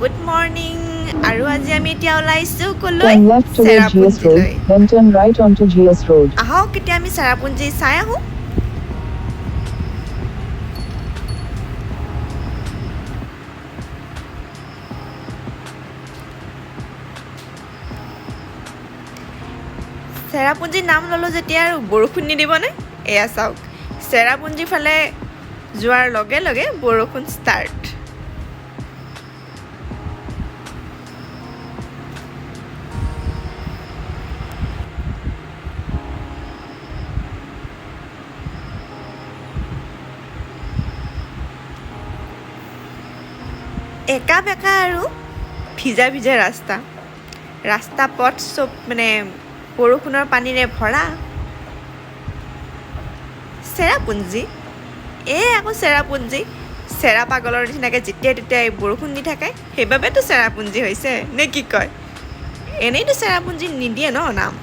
Good morning. আৰু আজি আমি এতিয়া ওলাইছোঁ ক'লৈ? Turn left toward GS Road, চেৰাপুঞ্জীলৈ। Then turn right onto GS Road. আহক, এতিয়া আমি চেৰাপুঞ্জী চাই আহোঁ। চেৰাপুঞ্জীৰ নাম ল'লোঁ যেতিয়া আৰু বৰষুণ নিদিবনে? এয়া চাওক, চেৰাপুঞ্জীৰ ফালে যোৱাৰ লগে লগে বৰষুণ ষ্টাৰ্ট। একা বেকা আৰু ভিজা ভিজা ৰাস্তা, ৰাস্তা পথ চব মানে বৰষুণৰ পানীৰে ভৰা। চেৰাপুঞ্জী, এই আকৌ চেৰাপুঞ্জী চেৰা পাগলৰ নিচিনাকৈ যেতিয়াই তেতিয়াই বৰষুণ দি থাকে, সেইবাবেতো চেৰাপুঞ্জী হৈছে নে কি কয়? এনেইতো চেৰাপুঞ্জী নিদিয়ে ন নাম।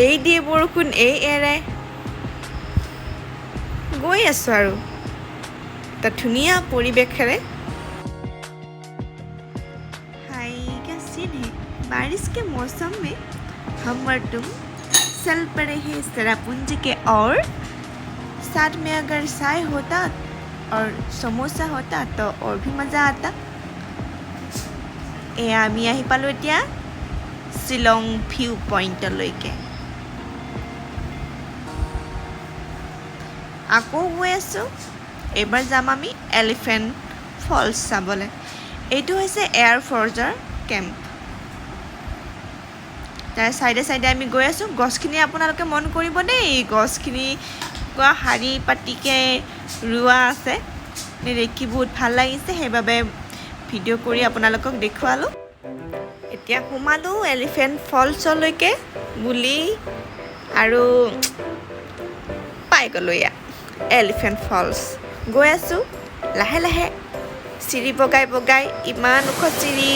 এই দিয়ে বৰষুণ, এই এৰে। গৈ আছোঁ আৰু এটা ধুনীয়া পৰিৱেশেৰে। हाय, क्या सीन है! बारिश के मौसम में हम और तुम चल पड़े हैं सेरापुंजी के और साथ में अगर चाय होता और समोसा होता तो और भी मज़ा आता। এয়া আমি আহি পালোঁ এতিয়া শ্বিলং ভিউ পইণ্টলৈকে। আকৌ গৈ আছোঁ, এইবাৰ যাম আমি এলিফেণ্ট ফলছ চাবলৈ। এইটো হৈছে এয়াৰ ফ'ৰ্চৰ কেম্প। তাৰ চাইডে চাইডে আমি গৈ আছোঁ। গছখিনি আপোনালোকে মন কৰিব দেই, গছখিনি পুৰা শাৰী পাতিকৈ ৰোৱা আছে। দেখি বহুত ভাল লাগিছে, সেইবাবে ভিডিঅ' কৰি আপোনালোকক দেখুৱালোঁ। এতিয়া সোমালোঁ এলিফেণ্ট ফলছলৈকে বুলি আৰু পাই গ'লোঁ এয়া এলিফেণ্ট ফলছ। গৈ আছোঁ লাহে লাহে চিৰি বগাই বগাই, ইমান ওখ চিৰি।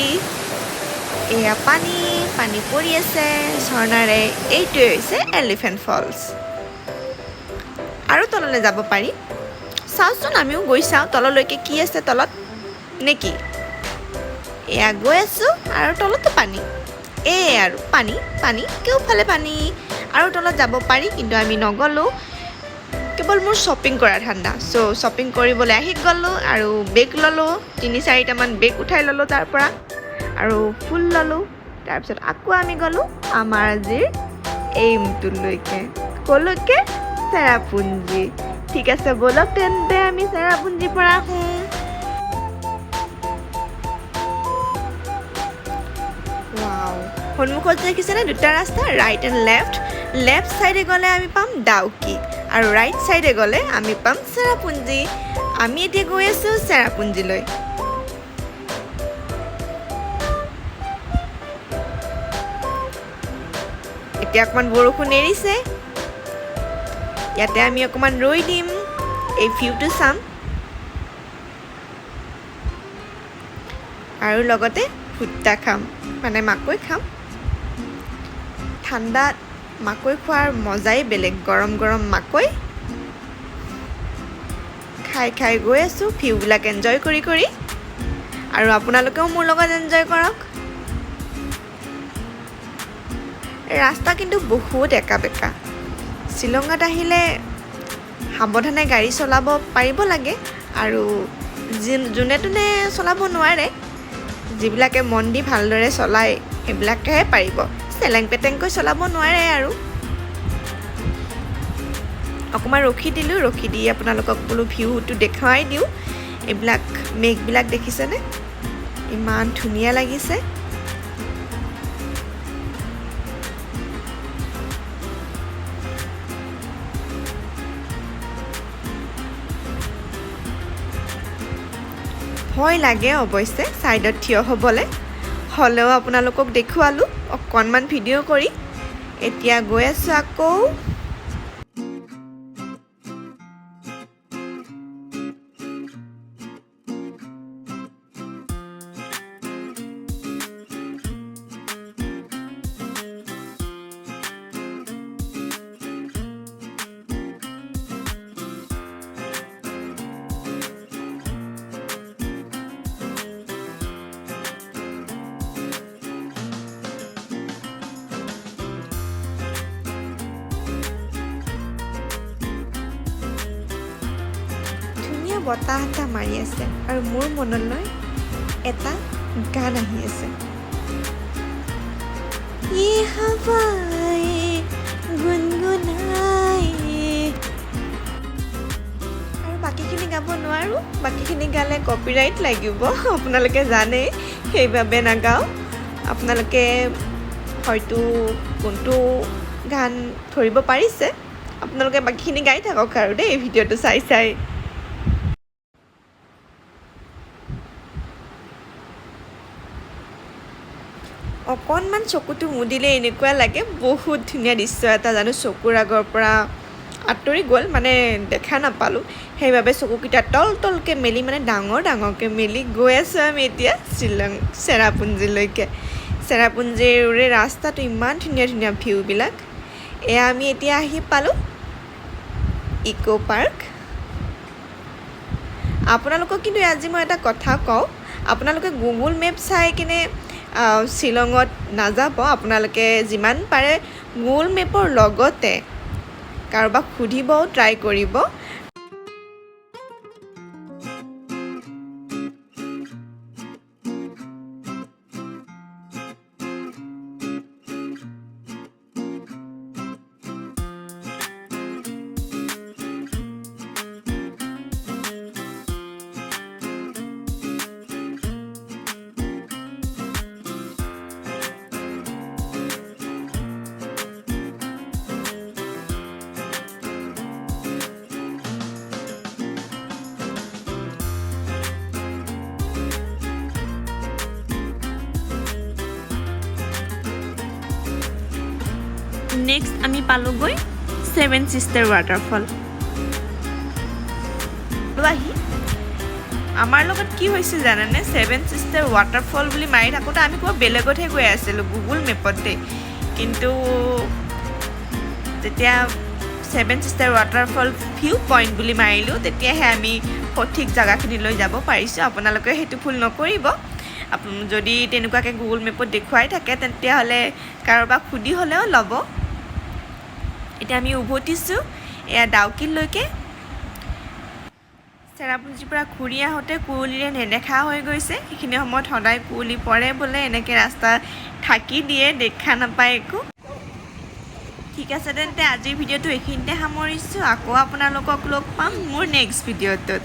এয়া পানী, পানী পৰি আছে ঝৰ্ণাৰে। এইটোৱে হৈছে এলিফেণ্ট ফলছ। আৰু তললৈ যাব পাৰি। চাওঁচোন, আমিও গৈ চাওঁ তললৈকে কি আছে তলত নেকি। এয়া গৈ আছোঁ আৰু তলতো পানী। এই আৰু পানী, পানী, কেওফালে পানী। আৰু তলত যাব পাৰি, কিন্তু আমি নগ'লোঁ। কেৱল মোৰ শ্বপিং কৰাৰ ধান্দা, চ' শ্বপিং কৰিবলৈ আহি গ'লোঁ আৰু বেগ ল'লোঁ, তিনি চাৰিটামান বেগ উঠাই ল'লোঁ তাৰ পৰা আৰু ফুল ল'লোঁ। তাৰপিছত আকৌ আমি গ'লোঁ আমাৰ আজিৰ এইমটোলৈকে। ক'লৈকে? চেৰাপুঞ্জী। ঠিক আছে, ব'লক তেন্তে আমি চেৰাপুঞ্জীৰ পৰা আহোঁ। ৱাও, সন্মুখত দেখিছেনে দুটা ৰাস্তা, ৰাইট এণ্ড লেফ্ট। লেফ্ট ছাইডে গ'লে আমি পাম ডাউকি আৰু ৰাইট ছাইডে গ'লে আমি পাম চেৰাপুঞ্জী। আমি এতিয়া গৈ আছোঁ চেৰাপুঞ্জীলৈ। এতিয়া অকণমান বৰষুণ এৰিছে, ইয়াতে আমি অকণমান ৰৈ দিম, এই ভিউটো চাম আৰু লগতে ভুট্টা খাম, মানে মাকৈ খাম। ঠাণ্ডাত মাকৈ খোৱাৰ মজাই বেলেগ। গৰম গৰম মাকৈ খাই খাই গৈ আছোঁ, ভিউবিলাক এনজয় কৰি কৰি। আৰু আপোনালোকেও মোৰ লগত এনজয় কৰক। ৰাস্তা কিন্তু বহুত একা বেকা। শ্বিলঙত আহিলে সাৱধানে গাড়ী চলাব পাৰিব লাগে আৰু যোনে তোনে চলাব নোৱাৰে। যিবিলাকে মন দি ভালদৰে চলায়, সেইবিলাকেহে পাৰিব। চেলেং পেটেংকৈ চলাব নোৱাৰে। আৰু অকণমান ৰখি দিলোঁ, ৰখি দি আপোনালোকক বোলো ভিউটো দেখুৱাই দিওঁ। এইবিলাক মেঘবিলাক দেখিছেনে? ইমান ধুনীয়া লাগিছে। ভয় লাগে অৱশ্যে ছাইডত থিয় হ'বলৈ, হ'লেও আপোনালোকক দেখুৱালোঁ অকণমান ভিডিঅ' কৰি। এতিয়া গৈ আছোঁ আকৌ। বতাহ এটা মাৰি আছে আৰু মোৰ মনলৈ এটা গান আহি আছে, ये हवाएं गुनगुनाए। আৰু বাকীখিনি গাব নোৱাৰোঁ, বাকীখিনি গালে কপিৰাইট লাগিব, আপোনালোকে জানেই, সেইবাবে নাগাওঁ। আপোনালোকে হয়তো কোনটো গান ধৰিব পাৰিছে। আপোনালোকে বাকীখিনি গাই থাকক আৰু দেই ভিডিঅ'টো চাই চাই। অকণমান চকুটো মুদিলে এনেকুৱা লাগে বহুত ধুনীয়া দৃশ্য এটা জানো চকুৰ আগৰ পৰা আঁতৰি গ'ল, মানে দেখা নাপালোঁ। সেইবাবে চকুকেইটা তল তলকৈ মেলি, মানে ডাঙৰ ডাঙৰকৈ মেলি গৈ আছোঁ আমি এতিয়া শ্বিলং চেৰাপুঞ্জীলৈকে। চেৰাপুঞ্জীৰে ৰাস্তাটো ইমান ধুনীয়া ধুনীয়া ভিউবিলাক। এয়া আমি এতিয়া আহি পালোঁ ইক' পাৰ্ক। আপোনালোকক কিন্তু আজি মই এটা কথা কওঁ, আপোনালোকে গুগল মেপ চাই কিনে শ্বিলঙত নাযাব। আপোনালোকে যিমান পাৰে গুগল মেপৰ লগতে কাৰোবাক সুধিবও ট্ৰাই কৰিব। নেক্সট আমি পালোগৈ ছেভেন ছিষ্টাৰ ৱাটাৰফল। আহি আমাৰ লগত কি হৈছে জানেনে? ছেভেন ছিষ্টাৰ ৱাটাৰফল বুলি মাৰি থাকোঁতে আমি ক'ৰবাত বেলেগতহে গৈ আছিলোঁ গুগল মেপত দেই, কিন্তু যেতিয়া seven sister waterfall view point বুলি মাৰিলোঁ, তেতিয়াহে আমি সঠিক জেগাখিনিলৈ যাব পাৰিছোঁ। আপোনালোকে সেইটো ভুল নকৰিব। যদি তেনেকুৱাকৈ গুগল মেপত দেখুৱাই থাকে, তেতিয়াহ'লে কাৰোবাক সুধি হ'লেও ল'ব। এতিয়া আমি উভতিছোঁ এয়া ডাউকিলৈকে। চেৰাপুঞ্জীৰ পৰা ঘূৰি আহোঁতে কুঁৱলীৰে নেদেখা হৈ গৈছে। সেইখিনি সময়ত সদায় কুঁৱলী পৰে বোলে, এনেকৈ ৰাস্তা ঢাকি দিয়ে, দেখা নাপায় একো। ঠিক আছে তেন্তে, আজিৰ ভিডিঅ'টো এইখিনিতে সামৰিছোঁ। আকৌ আপোনালোকক লগ পাম মোৰ নেক্সট ভিডিঅ'টোত।